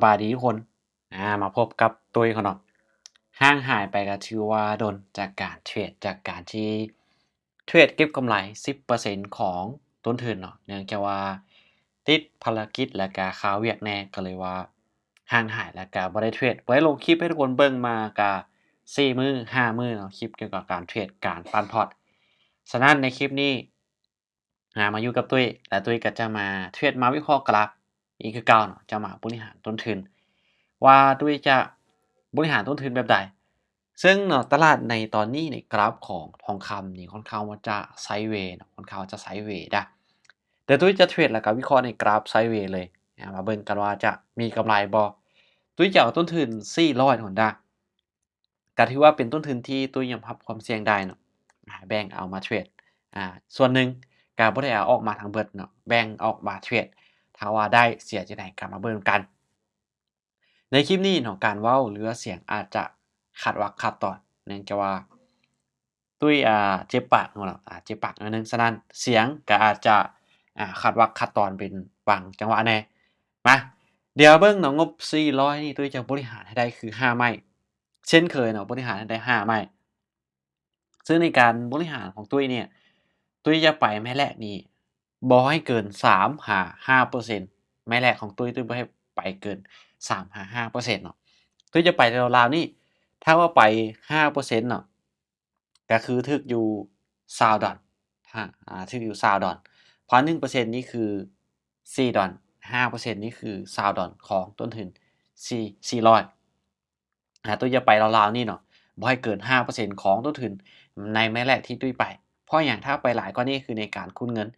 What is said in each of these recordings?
ບາຍດີທຸກຄົນ ອາ ມາພົບກັບຕຸ້ຍເຮົາເນາະ. ຫ່າງຫາຍໄປກໍຖືວ່າດົນຈາກການເທຣດ ຈາກການທີ່ເທຣດເກັບກຳໄລສິບເປີເຊັນຂອງຕົ້ນທຶນເນາະ ເນື່ອງຈາກວ່າຕິດພາລະກິດ ແລ້ວກະຄາວຽກແດ່ ກໍເລີຍວ່າຫ່າງຫາຍ ແລ້ວກະບໍ່ໄດ້ເທຣດ ບໍ່ໄດ້ລົງຄລິບໃຫ້ທຸກຄົນເບິ່ງມາກະສີ່ມື້ຫ້າມື້ເນາະ ຄລິບກ່ຽວກັບການເທຣດ ການປັ່ນພອດ. ສະນັ້ນໃນຄລິບນີ້ ອາ ມາຢູ່ກັບຕຸ້ຍ ແລະ ຕຸ້ຍກໍຈະມາເທຣດ ມາວິເຄາະກຣາຟອີກຄືເກົ່າເນາະ ຈະມາບໍລິຫານຕົ້ນທຶນ ວ່າຕຸ້ຍຈະບໍລິຫານຕົ້ນທຶນແບບໃດ. ເຊິ່ງເນາະ ຕະຫຼາດໃນຕອນນີ້ ໃນກຣາຟຂອງທອງຄຳນີ້ ຄ່ອນຂ້າງວ່າຈະໄຊເວເນາະ ຄ່ອນຂ້າງວ່າຈະໄຊເວດາ ແຕ່ຕຸ້ຍຈະເທຣດ ແລ້ວກໍວິເຄາະໃນກຣາຟໄຊເວເລີຍ. ອາ ມາເບິ່ງກັນວ່າຈະມີກຳໄລບໍ່. ຕຸ້ຍຈະເອົາຕົ້ນທຶນສີ່ຮ້ອຍ ທຸກຄົນດາ ກໍຖືວ່າເປັນຕົ້ນທຶນທີ່ຕຸ້ຍຍອມຮັບຄວາມສ່ຽງໄດ້ເນາະ ອາ ແບ່ງເອົາມາເທຣດ ອາ ສ່ວນໜຶ່ງ ກໍບໍ່ໄດ້ເອົາອອກມາທັງເບິດເນາະ ແບ່ງອອກມາເທຣດ ຖ້າວ່າໄດ້ເສຍຈັ່ງໃດກໍມາເບິ່ງນຳກັນ. ໃນຄລິບນີ້ເນາະ ການເວົ້າ ຫຼືວ່າສຽງອາດຈະຂາດວັກຂາດຕອນ ເນື່ອງຈາກວ່າຕຸ້ຍ ອາ ເຈັບປາກເນາະ ອາ ເຈັບປາກໜ້ອຍໜຶ່ງ ສະນັ້ນສຽງກໍອາດຈະ ອາ ຂາດວັກຂາດຕອນເປັນບາງຈັງຫວະແດ່. ມາ ດຽວເບິ່ງເນາະ ງົບສີ່ຮ້ອຍນີ້ ຕຸ້ຍຈະບໍລິຫານໃຫ້ໄດ້ຄືຫ້າໄມ້ ເຊັ່ນເຄີຍເນາະ ບໍລິຫານໃຫ້ໄດ້ຫ້າໄມ້ ເຊິ່ງໃນການບໍລິຫານຂອງຕຸ້ຍນີ້ ຕຸ້ຍຈະໄປໄມ້ແລກນີ້ບໍ່ໃຫ້ເກີນສາມຫາຫ້າເປີເຊັນ ໄມ້ແລກຂອງຕຸ້ຍ ຕຸ້ຍບໍ່ໃຫ້ໄປເກີນສາມຫາຫ້າເປີເຊັນເນາະ ຕຸ້ຍຈະໄປແຖວໆນີ້ ຖ້າວ່າໄປຫ້າເປີເຊັນເນາະ ກໍຄືຖືກຢູ່ຊາວດອນ ອາ ຖືກຢູ່ຊາວດອນ ເພາະໜຶ່ງເປີເຊັນນີ້ຄືສີ່ດອນ ຫ້າເປີເຊັນນີ້ຄືຊາວດອນຂອງຕົ້ນທຶນສີ່ ສີ່ຮ້ອຍ ອາ ຕຸ້ຍຈະໄປລາວໆນີ້ເນາະ ບໍ່ໃຫ້ເກີນຫ້າເປີເຊັນຂອງຕົ້ນທຶນໃນໄມ້ແລກທີ່ຕຸ້ຍໄປ. ເພາະຫຍັງ? ຖ້າໄປຫຼາຍກວ່ານີ້ ຄືໃນການຄູນເງິນ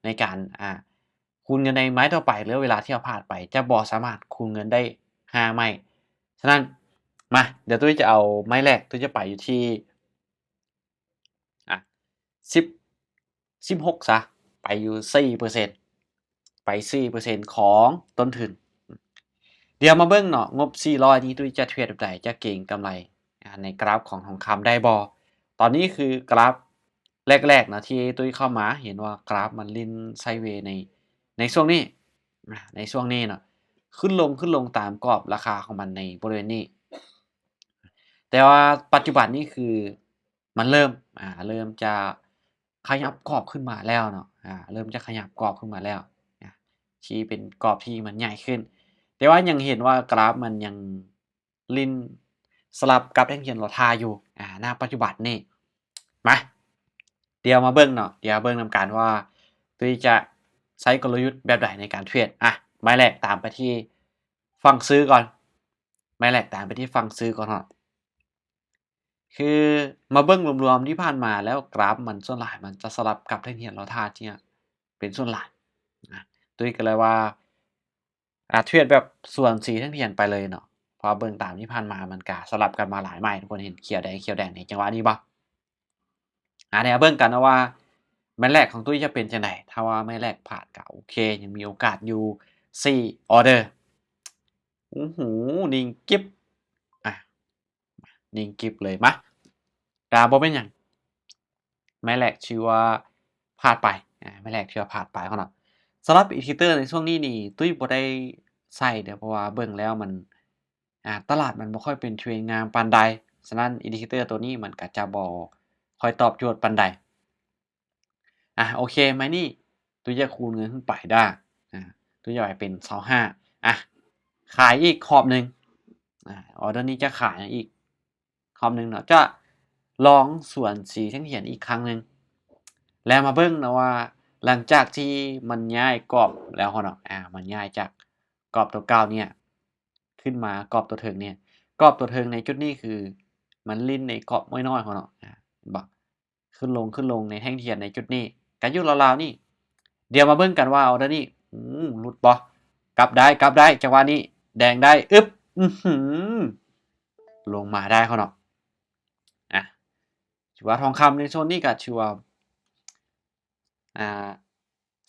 ໃນການ ອາ ຄູນເງິນໃນໄມ້ຕໍ່ໄປ ຫຼືເວລາທີ່ເຮົາພາດໄປ ຈະບໍ່ສາມາດຄູນເງິນໄດ້ຫ້າໄມ້. ສະນັ້ນ ມາ ດຽວຕຸ້ຍຈະເອົາໄມ້ແລກ ຕຸ້ຍຈະໄປຢູ່ທີ່ ອາ ສິບ ສິບຫົກຊະ ໄປຢູ່ສີ່ເປີເຊັນ ໄປສີ່ເປີເຊັນຂອງຕົ້ນທຶນ. ດຽວມາເບິ່ງເນາະ ງົບສີ່ຮ້ອຍນີ້ ຕຸ້ຍຈະເທຣດແບບໃດ ຈະເກັງກຳໄລ ອາ ໃນກຣາຟຂອງທອງຄຳໄດ້ບໍ່? ຕອນນີ້ຄືກຣາຟແລກໆເນາະ ທີ່ຕຸ້ຍເຂົ້າມາ ເຫັນວ່າກຣາຟມັນຫຼິ້ນໄຊເວໃນ ໃນຊ່ວງນີ້ ອາ ໃນຊ່ວງນີ້ເນາະ ຂຶ້ນລົງ ຂຶ້ນລົງຕາມກອບລາຄາຂອງມັນໃນບໍລິເວນນີ້ ແຕ່ວ່າປັດຈຸບັນນີ້ຄື ມັນເລີ່ມ ອາ ເລີ່ມຈະຂະຫຍັບກອບຂຶ້ນມາແລ້ວເນາະ ອາ ເລີ່ມຈະຂະຫຍັບກອບຂຶ້ນມາແລ້ວ ອາ ທີ່ເປັນກອບທີ່ມັນໃຫຍ່ຂຶ້ນ ແຕ່ວ່າຍັງເຫັນວ່າກຣາຟມັນຍັງຫຼິ້ນສະຫຼັບກັບແທ່ງທຽນລໍທ່າຢູ່ ອາ ນະປັດຈຸບັນນີ້. ມາ ດຽວມາເບິ່ງເນາະ ດຽວເບິ່ງນຳກັນວ່າຕຸ້ຍຈະໃຊ້ກົນລະຍຸດແບບໃດໃນການເທຣດ. ອາ ໄມ້ແລກຕາມໄປທີ່ຝັ່ງຊື້ກ່ອນ ໄມ້ແລກຕາມໄປທີ່ຝັ່ງຊື້ກ່ອນເນາະ. ຄືມາເບິ່ງລວມໆທີ່ຜ່ານມາແລ້ວ ກຣາຟມັນສ່ວນຫຼາຍມັນຈະສະຫຼັບກັບແທ່ງທຽນລໍທ່າທີ່ເປັນສ່ວນຫຼາຍນະ ຕຸ້ຍກໍເລີຍວ່າ ອາ ເທຣດແບບສວນສີແທ່ງທຽນໄປເລີຍເນາະ ເພາະວ່າເບິ່ງຕາມທີ່ຜ່ານມາມັນກະສະຫຼັບກັນມາຫຼາຍໄມ້ ທຸກຄົນເຫັນຂຽວແດງ ຂຽວແດງໃນຈັງຫວະນີ້ບໍ່? ອາ ດຽວເບິ່ງກັນເນາະວ່າໄມ້ແລກຂອງຕຸ້ຍຈະເປັນຈັ່ງໃດ ຖ້າວ່າໄມ້ແລກຜ່ານກໍໂອເຄ ຍັງມີໂອກາດຢູ່ສີ່ອໍເດີ. ໂອ້ໂຫ ນິ່ງກິບ ອາ ນິ່ງກິບເລີຍ ມາ ກະບໍ່ເປັນຫຍັງ ໄມ້ແລກຖືວ່າພາດໄປ ອາ ໄມ້ແລກຖືວ່າພາດໄປເນາະ. ສຳລັບອິນດິເຄເຕີໃນຊ່ວງນີ້ນີ້ ຕຸ້ຍບໍ່ໄດ້ໃສ່ເດີ້ ເພາະວ່າເບິ່ງແລ້ວມັນ ອາ ຕະຫຼາດມັນບໍ່ຄ່ອຍເປັນເທຣນງາມປານໃດ ສະນັ້ນອິນດິເຄເຕີໂຕນີ້ມັນກະຈະບໍ່ຄ່ອຍຕອບໂຈດປານໃດ. ອາ ໂອເຄ ໄມ້ນີ້ຕຸ້ຍຈະຄູນເງິນຂຶ້ນໄປດ້າ ອາ ຕຸ້ຍຈະໄປເປັນຊາວຫ້າ ອາ ຂາຍອີກຮອບໜຶ່ງ ອາ ອໍເດີນີ້ຈະຂາຍອີກຮອບໜຶ່ງເນາະ ຈະລອງສວນສີແທ່ງທຽນອີກຄັ້ງໜຶ່ງ ແລ້ວມາເບິ່ງເນາະວ່າ ຫຼັງຈາກທີ່ມັນຍ້າຍກອບແລ້ວເນາະ ອາ ມັນຍ້າຍຈາກກອບຕົວເກົ່າເນຍ ຂຶ້ນມາກອບຕົວເທິງເນຍ ກອບຕົວເທິງໃນຈຸດນີ້ຄືມັນຫຼິ້ນໃນກອບນ້ອຍໆເນາະ ອາ ເຫັນບໍ່? ຂຶ້ນລົງ ຂຶ້ນລົງໃນແທ່ງທຽນໃນຈຸດນີ້ ກໍຢູ່ລາວໆນີ້. ດຽວມາເບິ່ງກັນວ່າອໍເດີນີ້ ອື ຫຼຸດບໍ່? ກັບໄດ້ ກັບໄດ້ ຈັງຫວະນີ້ແດງໄດ້ ອຶບ ອືຫື ລົງມາໄດ້ເນາະ ອາ ຖືວ່າທອງຄຳໃນໂຊນນີ້ກໍຖືວ່າ ອາ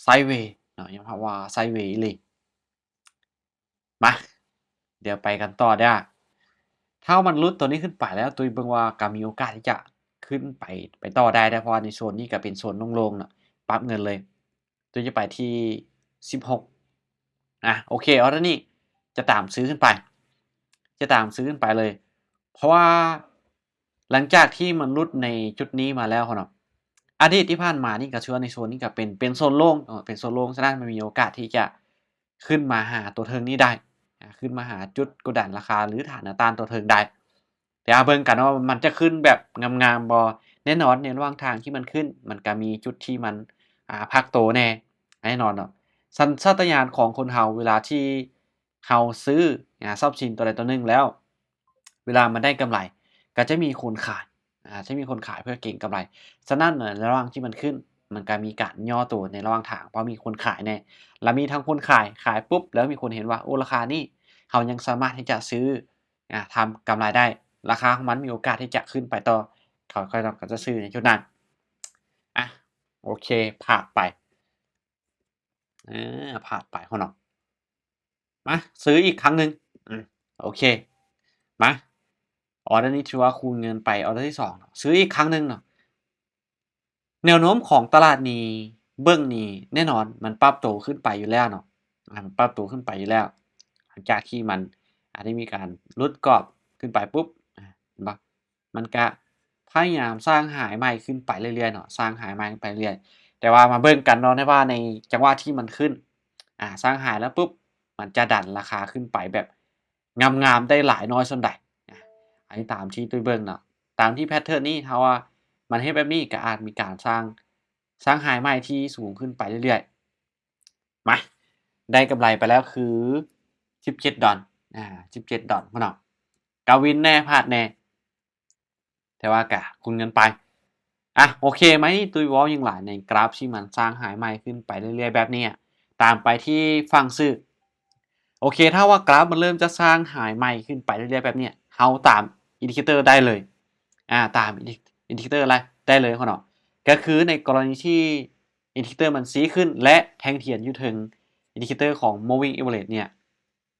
ໄຊເວເນາະ ຍອມຮັບວ່າໄຊເວອີ່ຫຼີ. ມາ ດຽວໄປກັນຕໍ່ເດີ້ ຖ້າມັນຫຼຸດຕົວນີ້ຂຶ້ນໄປແລ້ວ ຕຸ້ຍເບິ່ງວ່າກໍມີໂອກາດທີ່ຈະຂຶ້ນໄປ ໄປຕໍ່ໄດ້ເດີ້ ເພາະວ່າໃນໂຊນນີ້ກໍເປັນໂຊນໂລ່ງໆເນາະ ປັບເງິນເລີຍ ຕຸ້ຍຈະໄປທີ່ສິບຫົກ ອາ ໂອເຄ ອໍເດີນີ້ ຈະຕາມຊື້ຂຶ້ນໄປ ຈະຕາມຊື້ຂຶ້ນໄປເລີຍ ເພາະວ່າຫຼັງຈາກທີ່ມັນຫຼຸດໃນຈຸດນີ້ມາແລ້ວເນາະ ອະດີດທີ່ຜ່ານມານີ້ກໍຖືວ່າໃນໂຊນນີ້ກໍເປັນ ເປັນໂຊນໂລ່ງເນາະ ເປັນໂຊນໂລ່ງ ສະນັ້ນມັນມີໂອກາດທີ່ຈະຂຶ້ນມາຫາຕົວເທິງນີ້ໄດ້ ອາ ຂຶ້ນມາຫາຈຸດກົດດັນລາຄາ ຫຼື ຖານແນວຕ້ານຕົວເທິງໄດ້. ດຽວເຮົາເບິ່ງກັນວ່າມັນຈະຂຶ້ນແບບງາມໆບໍ່. ແນ່ນອນໃນລະຫວ່າງທາງທີ່ມັນຂຶ້ນ ມັນກະມີຈຸດທີ່ມັນ ອາ ພັກໂຕແດ່ ແນ່ນອນເນາະ. ສັນຊາດຕະຍານຂອງຄົນເຮົາ ເວລາທີ່ເຮົາຊື້ ອາ ຊັບສິນຕົວໃດຕົວໜຶ່ງແລ້ວ ເວລາມັນໄດ້ກຳໄລ ກະຈະມີຄົນຂາຍ ອາ ຈະມີຄົນຂາຍເພື່ອເກັງກຳໄລ. ສະນັ້ນ ໃນລະຫວ່າງທີ່ມັນຂຶ້ນ ມັນກະມີການຫຍໍ້ໂຕໃນລະຫວ່າງທາງ ເພາະມີຄົນຂາຍແດ່ ລະມີທັງຄົນຂາຍ ຂາຍປຸບ ແລ້ວມີຄົນເຫັນວ່າ ໂອ້ ລາຄານີ້ເຮົາຍັງສາມາດທີ່ຈະຊື້ ອາ ທຳກຳໄລໄດ້ ລາຄາຂອງມັນມີໂອກາດທີ່ຈະຂຶ້ນໄປຕໍ່ ເຂົາ ເຂົາເຈົ້າກໍຈະຊື້ໃນຈຸດນັ້ນ. ອາ ໂອເຄ ພາດໄປ ເອີ ພາດໄປເນາະ. ມາ ຊື້ອີກຄັ້ງໜຶ່ງ ອືມ ໂອເຄ ມາ ອໍເດີນີ້ຖືວ່າຄູນເງິນໄປ ອໍເດີທີສອງເນາະ ຊື້ອີກຄັ້ງໜຶ່ງເນາະ. ແນວໂນ້ມຂອງຕະຫຼາດນີ້ ເບິ່ງນີ້ແນ່ນອນ ມັນປັບໂຕຂຶ້ນໄປຢູ່ແລ້ວເນາະ ອາ ມັນປັບໂຕຂຶ້ນໄປຢູ່ແລ້ວ ຫຼັງຈາກທີ່ມັນ ອາ ໄດ້ມີການຫຼຸດກອບຂຶ້ນໄປປຸບ ອາ ເຫັນບໍ່ ມັນກະພະຍາຍາມສ້າງໄຮໃໝ່ຂຶ້ນໄປເລື້ອຍໆເນາະ ສ້າງໄຮໃໝ່ຂຶ້ນໄປເລື້ອຍ. ແຕ່ວ່າມາເບິ່ງກັນເນາະ ໃນວ່າໃນຈັງຫວະທີ່ມັນຂຶ້ນ ອາ ສ້າງໄຮແລ້ວປຸບ ມັນຈະດັນລາຄາຂຶ້ນໄປແບບງາມໆ ໄດ້ຫຼາຍນ້ອຍສ່ຳໃດ ອາ ອັນນີ້ຕາມທີ່ຕຸ້ຍເບິ່ງເນາະ ຕາມທີ່ແພັດເທີນນີ້ ຖ້າວ່າມັນເຮັດແບບນີ້ ກະອາດມີການສ້າງ ສ້າງໄຮໃໝ່ທີ່ສູງຂຶ້ນໄປເລື້ອຍໆ. ມາ ໄດ້ກຳໄລໄປແລ້ວຄືສິບເຈັດດອນ ອາ ສິບເຈັດດອນເນາະ ກະວິນແດ່ ພາດແດ່ ແຕ່ວ່າກະຄູນເງິນໄປ. ອາ ໂອເຄ ໄມ້ນີ້ຕຸ້ຍເວົ້າຫຍັງຫຼາຍ ໃນກຣາຟທີ່ມັນສ້າງໄຮໃໝ່ຂຶ້ນໄປເລື້ອຍໆແບບນີ້ ຕາມໄປທີ່ຝັ່ງຊື້. ໂອເຄ ຖ້າວ່າກຣາຟມັນເລີ່ມຈະສ້າງໄຮໃໝ່ຂຶ້ນໄປເລື້ອຍໆແບບນີ້ ເຮົາຕາມອິນດິເຄເຕີໄດ້ເລີຍ ອາ ຕາມອິນດິເຄເຕີໄດ້ເລີຍເນາະ ກໍຄືໃນກໍລະນີທີ່ອິນດິເຄເຕີມັນຊີ້ຂຶ້ນ ແລະ ແທ່ງທຽນຢູ່ເທິງອິນດິເຄເຕີຂອງ moving average ເນຍ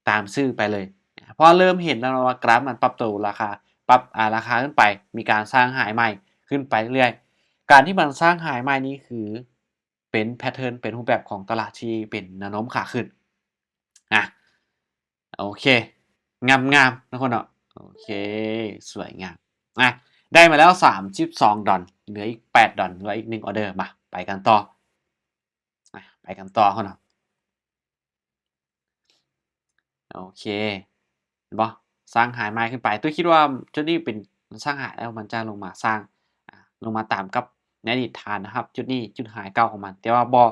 ຕາມຊື້ໄປເລີຍ ເພາະເລີ່ມເຫັນແລ້ວເນາະວ່າກຣາຟມັນປັບໂຕລາຄາ ປັບ ອາ ລາຄາຂຶ້ນໄປ ມີການສ້າງໄຮໃໝ່ຂຶ້ນໄປເລື້ອຍ. ການທີ່ມັນສ້າງໄຮໃໝ່ນີ້ຄືເປັນແພັດເທີນ ເປັນຮູບແບບຂອງຕະຫຼາດທີ່ເປັນແນວໂນ້ມຂາຂຶ້ນ ອາ ໂອເຄ ງາມໆເນາະ ເນາະ ໂອເຄ ສວຍງາມ. ອາ ໄດ້ມາແລ້ວສາມສິບສອງດອນ ເຫຼືອອີກແປດດອນ ເຫຼືອອີກໜຶ່ງອໍເດີ ມາ ໄປກັນຕໍ່ ອາ ໄປກັນຕໍ່ເນາະ. ໂອເຄ ເຫັນບໍ່ ສ້າງໄຮໃໝ່ຂຶ້ນໄປ ຕຸ້ຍຄິດວ່າຈຸດນີ້ເປັນ ມັນສ້າງໄຮແລ້ວ ມັນຈະລົງມາສ້າງ ອາ ລົງມາຕາມກັບໃນອະດີດຖານນະຄັບ ຈຸດນີ້ຈຸດໄຮເກົ່າຂອງມັນ ແຕ່ວ່າບໍ່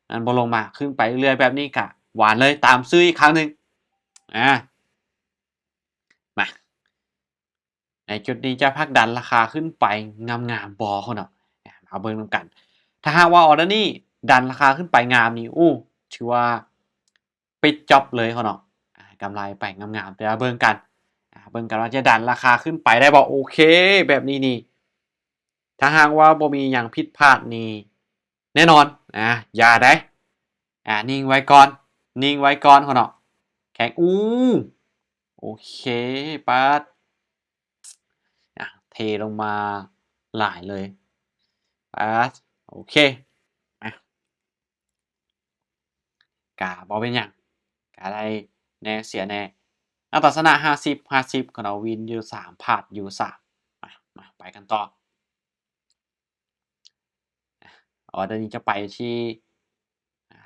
ມັນບໍ່ລົງມາ ຂຶ້ນໄປເລື້ອຍໆແບບນີ້ ກະຫວານເລີຍ ຕາມຊື້ອີກຄັ້ງໜຶ່ງ ອາ ມາ ໃນຈຸດນີ້ຈະຜັກດັນລາຄາຂຶ້ນໄປງາມໆບໍ່ເນາະ ມາເບິ່ງນຳກັນ. ຖ້າຫາກວ່າອໍເດີນີ້ດັນລາຄາຂຶ້ນໄປງາມນີ້ ໂອ້ ຖືວ່າປິດຈັອບເລີຍເນາະ ອາ ກຳໄລໄປງາມໆ ແຕ່ວ່າເບິ່ງກັນ ອາ ເບິ່ງກັນວ່າຈະດັນລາຄາຂຶ້ນໄປໄດ້ບໍ່. ໂອເຄ ແບບນີ້ນີ້ ຖ້າຫາກວ່າບໍ່ມີຫຍັງຜິດພາດນີ້ ແນ່ນອນ ອາ ຢ່າໄດ໋ ອາ ນິ່ງໄວ້ກ່ອນ ນິ່ງໄວ້ກ່ອນເນາະ ແຂງ ອູ້ ໂອເຄ ປາດ ອາ ເທລົງມາຫຼາຍເລີຍ ປາດ ໂອເຄ ອາ ກະບໍ່ເປັນຫຍັງ ກະໄດ້ແນ່ເສຍແນ່ ອັດຕາຊະນະຫ້າສິບ ຫ້າສິບ ຂອງເຮົາ ວິນຢູ່ສາມ ພາດຢູ່ສາມ ມາ ມາ ໄປກັນຕໍ່. ອໍເດີນີ້ຈະໄປທີ່ ອາ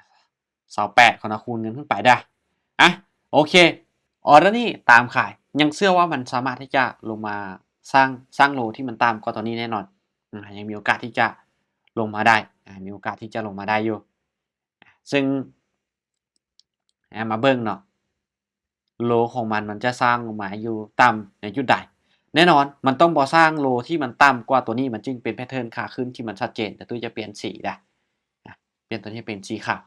ຊາວແປດ ຂອງເຮົາ ຄູນເງິນຂຶ້ນໄປເດີ້ ອາ ໂອເຄ ອໍເດີນີ້ຕາມຂາຍ ຍັງເຊື່ອວ່າມັນສາມາດທີ່ຈະລົງມາສ້າງ ສ້າງໂລທີ່ມັນຕ່ຳກວ່າຕົວນີ້ແນ່ນອນ ອາ ຍັງມີໂອກາດທີ່ຈະລົງມາໄດ້ ອາ ມີໂອກາດທີ່ຈະລົງມາໄດ້ຢູ່ ເຊິ່ງ ອາ ມາເບິ່ງເນາະ ໂລຂອງມັນ ມັນຈະສ້າງລົງມາຢູ່ຕ່ຳໃນຈຸດໃດ? ແນ່ນອນ ມັນຕ້ອງບໍ່ສ້າງໂລທີ່ມັນຕ່ຳກວ່າຕົວນີ້ ມັນຈຶ່ງເປັນແພັດເທີນຂາຂຶ້ນທີ່ມັນຊັດເຈນ. ດຽວຕຸ້ຍຈະປ່ຽນສີນະ ອາ ປ່ຽນຕົວນີ້ເປັນສີຂາວ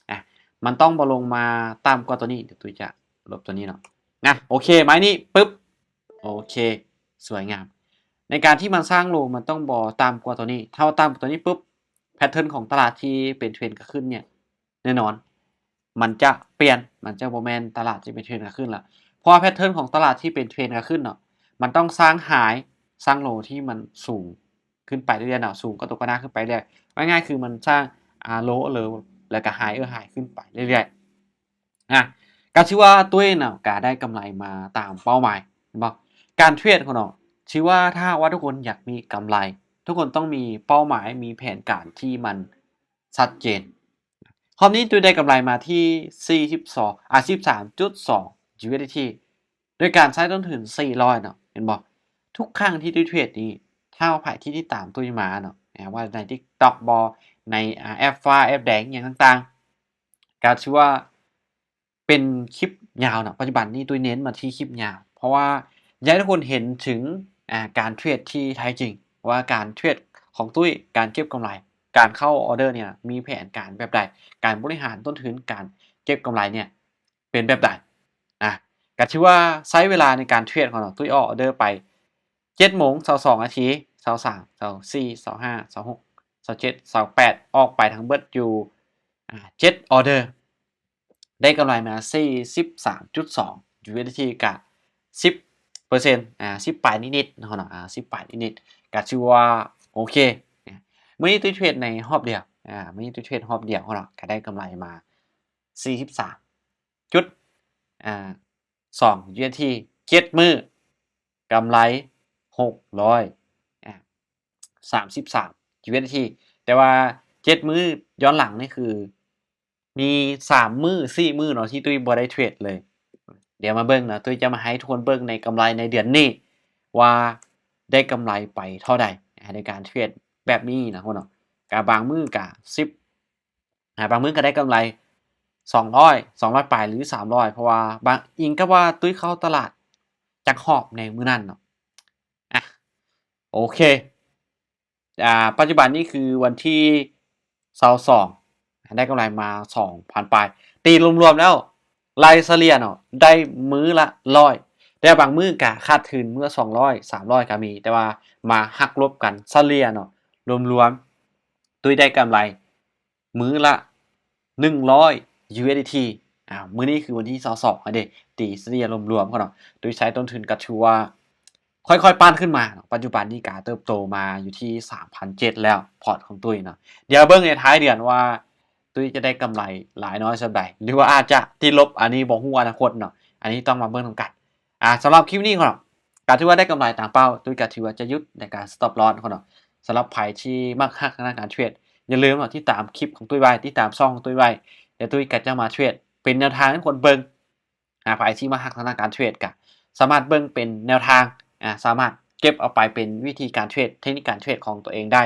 ອາ ມັນຕ້ອງບໍ່ລົງມາຕ່ຳກວ່າຕົວນີ້. ດຽວຕຸ້ຍຈະລົບຕົວນີ້ເນາະ ນະ ໂອເຄ ໄມ້ນີ້ ປຶບ ໂອເຄ ສວຍງາມ. ໃນການທີ່ມັນສ້າງໂລ ມັນຕ້ອງບໍ່ຕ່ຳກວ່າຕົວນີ້. ຖ້າວ່າຕ່ຳກວ່າຕົວນີ້ປຶບ ແພັດເທີນຂອງຕະຫຼາດທີ່ເປັນເທຣນຂາຂຶ້ນເນຍ ແນ່ນອນ ມັນຈະປ່ຽນ ມັນຈະບໍ່ແມ່ນຕະຫຼາດທີ່ເປັນເທຣນຂາຂຶ້ນລະ ເພາະວ່າແພັດເທີນຂອງຕະຫຼາດທີ່ເປັນເທຣນຂາຂຶ້ນເນາະ ມັນຕ້ອງສ້າງໄຮ ສ້າງໂລທີ່ມັນສູງຂຶ້ນໄປເລື້ອຍໆເນາະ ສູງກວ່າຕົວກ່ອນໜ້າຂຶ້ນໄປເລື້ອຍ. ເວົ້າງ່າຍໆຄືມັນສ້າງ ອາ ໂລ ໂລ ແລ້ວກະໄຮ ເອີ ໄຮຂຶ້ນໄປເລື້ອຍໆ ອາ ກໍຖືວ່າຕົວເອງນະ ກໍໄດ້ກຳໄລມາຕາມເປົ້າໝາຍ ແມ່ນບໍ່? ການເທຣດຂອງເຮົາ ຖືວ່າຖ້າຫາກວ່າທຸກຄົນຢາກມີກຳໄລ ທຸກຄົນຕ້ອງມີເປົ້າໝາຍ ມີແຜນການທີ່ມັນຊັດເຈນ. ຮອບນີ້ຕຸ້ຍໄດ້ກຳໄລມາທີ່ສີ່ສິບສອງ ອາ ສິບສາມຈຸດສອງ USDT ໂດຍການໃຊ້ຕົ້ນທຶນສີ່ຮ້ອຍເນາະ ເຫັນບໍ່? ທຸກຄັ້ງທີ່ຕຸ້ຍເທຣດນີ້ ຖ້າໃຜທີ່ຕິດຕາມຕຸ້ຍມາເນາະ ອາ ວ່າໃນ TikTok ບໍ່ ໃນ ອາ ແອັບຟ້າ ແອັບແດງ ອີ່ຫຍັງຕ່າງໆ ກໍຖືວ່າເປັນຄລິບຍາວເນາະ. ປັດຈຸບັນນີ້ຕຸ້ຍເນັ້ນມາທີ່ຄລິບຍາວ ເພາະວ່າຢາກໃຫ້ທຸກຄົນເຫັນເຖິງ ອາ ການເທຣດທີ່ແທ້ຈິງ ວ່າການເທຣດຂອງຕຸ້ຍ ການເກັບກຳໄລ ການເຂົ້າອອເດີເນ່ຍ ມີແຜນການແບບໃດ ການບໍລິຫານຕົ້ນທຶນ ການເກັບກຳໄລເນ່ຍ ເປັນແບບໃດ. ອາ ກໍຖືວ່າໃຊ້ເວລາໃນການເທຣດຂອງເຮົາ ຕຸ້ຍອອກອອເດີໄປເຈັດໂມງ ຊາວສອງນາທີ ຊາວສາມ ຊາວສີ່ ຊາວຫ້າ ຊາວຫົກ ຊາວເຈັດ ຊາວແປດ ອອກໄປທັງເບິດຢູ່ ອາ ເຈັດອອເດີ ໄດ້ກຳໄລມາສີ່ສິບສາມຈຸດສອງ USDT ກະສິບເປີເຊັນ ອາ ສິບປາຍນິດໆເນາະ ອາ ສິບປາຍນິດໆ ກະຖືວ່າໂອເຄ. ມື້ນີ້ຕຸ້ຍເທຣດໃນຮອບດຽວ ອາ ມື້ນີ້ຕຸ້ຍເທຣດຮອບດຽວເນາະ ກະໄດ້ກຳໄລມາ ສີ່ສິບສາມຈຸດສອງ USDT ເຈັດມື້ ກຳໄລຫົກຮ້ອຍສາມສິບສາມ USDT ແຕ່ວ່າເຈັດມື້ຍ້ອນຫຼັງນີ້ຄື ມີສາມມື້ ສີ່ມື້ເນາະ ທີ່ຕຸ້ຍບໍ່ໄດ້ເທຣດເລີຍ. ດຽວມາເບິ່ງເນາະ ຕຸ້ຍຈະມາໃຫ້ທຸກຄົນເບິ່ງໃນກຳໄລໃນເດືອນນີ້ ວ່າໄດ້ກຳໄລໄປເທົ່າໃດ ໃນການເທຣດແບບນີ້ນະເນາະ. ກະບາງມື້ກະສິບ ອາ ບາງມື້ກໍໄດ້ກຳໄລສອງຮ້ອຍ ສອງຮ້ອຍປາຍ ຫຼື ສາມຮ້ອຍ ເພາະວ່າບາງ ອີງກັບວ່າຕຸ້ຍເຂົ້າຕະຫຼາດຈັກຮອບໃນມື້ນັ້ນເນາະ. ອາ ໂອເຄ ອາ ປັດຈຸບັນນີ້ຄືວັນທີຊາວສອງ ໄດ້ກຳໄລມາສອງພັນປາຍ ຕີລວມໆແລ້ວ ໄລ່ສະເລ່ຍເນາະ ໄດ້ມື້ລະຮ້ອຍ ແຕ່ບາງມື້ກະຂາດທຶນ ມື້ສອງຮ້ອຍ ສາມຮ້ອຍກະມີ ແຕ່ວ່າມາຫັກລົບກັນສະເລ່ຍເນາະ ລວມໆ ຕຸ້ຍໄດ້ກຳໄລ ມື້ລະໜຶ່ງຮ້ອຍ USDT. ອາ ມື້ນີ້ຄືວັນທີຊາວສອງຫັ້ນເດ ຕີສະເລ່ຍລວມໆເນາະ ໂດຍໃຊ້ຕົ້ນທຶນກໍຖືວ່າຄ່ອຍໆປັ້ນຂຶ້ນມາເນາະ. ປັດຈຸບັນນີ້ກະເຕີບໂຕມາຢູ່ທີ່ສາມພັນເຈັດແລ້ວ ພອດຂອງຕຸ້ຍເນາະ. ດຽວເບິ່ງໃນທ້າຍເດືອນວ່າຕຸ້ຍຈະໄດ້ກຳໄລຫຼາຍນ້ອຍສ່ຳໃດ ຫຼືວ່າອາດຈະຕິດລົບ ອັນນີ້ບໍ່ຮູ້ອະນາຄົດເນາະ ອັນນີ້ຕ້ອງມາເບິ່ງນຳກັນ. ອາ ສຳລັບຄລິບນີ້ເນາະ ກໍຖືວ່າໄດ້ກຳໄລຕາມເປົ້າ ຕຸ້ຍກໍຖືວ່າຈະຢຸດໃນການ stop loss ເນາະ. ສຳລັບໃຜທີ່ມັກຮັກທາງດ້ານການເທຣດ ຢ່າລືມເນາະ ຕິດຕາມຄລິບຂອງຕຸ້ຍໄວ້ ຕິດຕາມຊ່ອງຂອງຕຸ້ຍໄວ້ ແລ້ວຕຸ້ຍກໍຈະມາເທຣດເປັນແນວທາງໃຫ້ຄົນເບິ່ງ. ອາ ໃຜທີ່ມັກຮັກທາງດ້ານການເທຣດ ກໍສາມາດເບິ່ງເປັນແນວທາງ ອາ ສາມາດເກັບເອົາໄປເປັນວິທີການເທຣດ ເທັກນິກການເທຣດຂອງຕົວເອງໄດ້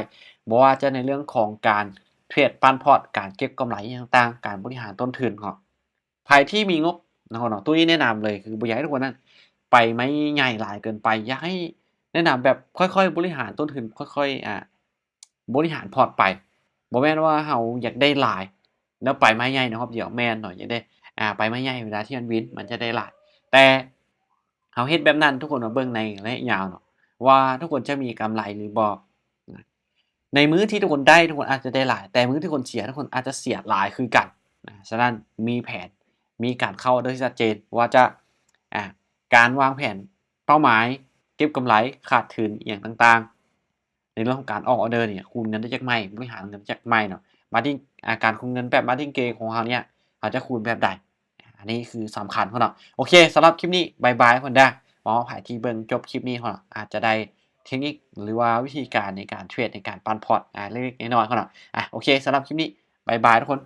ບໍ່ວ່າຈະໃນເລື່ອງຂອງການເທຣດປັ້ນພອດ ການເກັບກຳໄລອີ່ຫຍັງຕ່າງໆ ການບໍລິຫານຕົ້ນທຶນເນາະ. ໃຜທີ່ມີງົບເນາະ ຕຸ້ຍແນະນຳເລີຍ ຄືບໍ່ຢາກໃຫ້ທຸກຄົນນັ້ນໄປໄມ້ໃຫຍ່ຫຼາຍເກີນໄປ ຢາກໃຫ້ແນະນຳແບບຄ່ອຍໆບໍລິຫານຕົ້ນທຶນ ຄ່ອຍໆ ອາ ບໍລິຫານພອດໄປ ບໍ່ແມ່ນວ່າເຮົາຢາກໄດ້ຫຼາຍ ແລ້ວໄປໄມ້ໃຫຍ່ໃນຮອບດຽວ ແມ່ນເນາະ ຢາກໄດ້ ອາ ໄປໄມ້ໃຫຍ່ເວລາທີ່ມັນວິນ ມັນຈະໄດ້ຫຼາຍ ແຕ່ເຮົາເຮັດແບບນັ້ນ ທຸກຄົນມາເບິ່ງໃນໄລຍະຍາວເນາະ ວ່າທຸກຄົນຈະມີກຳໄລຫຼືບໍ່. ໃນມື້ທີ່ທຸກຄົນໄດ້ ທຸກຄົນອາດຈະໄດ້ຫຼາຍ ແຕ່ມື້ທີ່ຄົນເສຍ ທຸກຄົນອາດຈະເສຍຫຼາຍຄືກັນນະ. ສະນັ້ນມີແຜນ ມີການເຂົ້າອອເດີທີ່ຊັດເຈນ ວ່າຈະ ອາ ການວາງແຜນເປົ້າໝາຍ ເກັບກຳໄລ ຂາດທຶນ ອີ່ຫຍັງຕ່າງໆ ໃນເລື່ອງຂອງການອອກອອເດີນີ້ ຄູນເງິນໄດ້ຈັກໄມ້ ບໍລິຫານເງິນໄດ້ຈັກໄມ້ເນາະ. ມາທີ່ ອາ ການຄູນເງິນແບບ margin call ຂອງເຮົາເນ່ຍ ເຮົາຈະຄູນແບບໃດ ອັນນີ້ຄືສຳຄັນເນາະ. ໂອເຄ ສຳລັບຄລິບນີ້ ບາຍບາຍ ຄົນເດີ. ຫວັງວ່າໃຜທີ່ເບິ່ງຈົບຄລິບນີ້ເນາະ ອາດຈະໄດ້ເທັກນິກ ຫຼືວ່າວິທີການໃນການເທຣດ ໃນການປັ້ນພອດ ອາ ເລັກໆນ້ອຍໆເນາະ. ອາ ໂອເຄ ສຳລັບຄລິບນີ້ ບາຍບາຍ ທຸກຄົນ.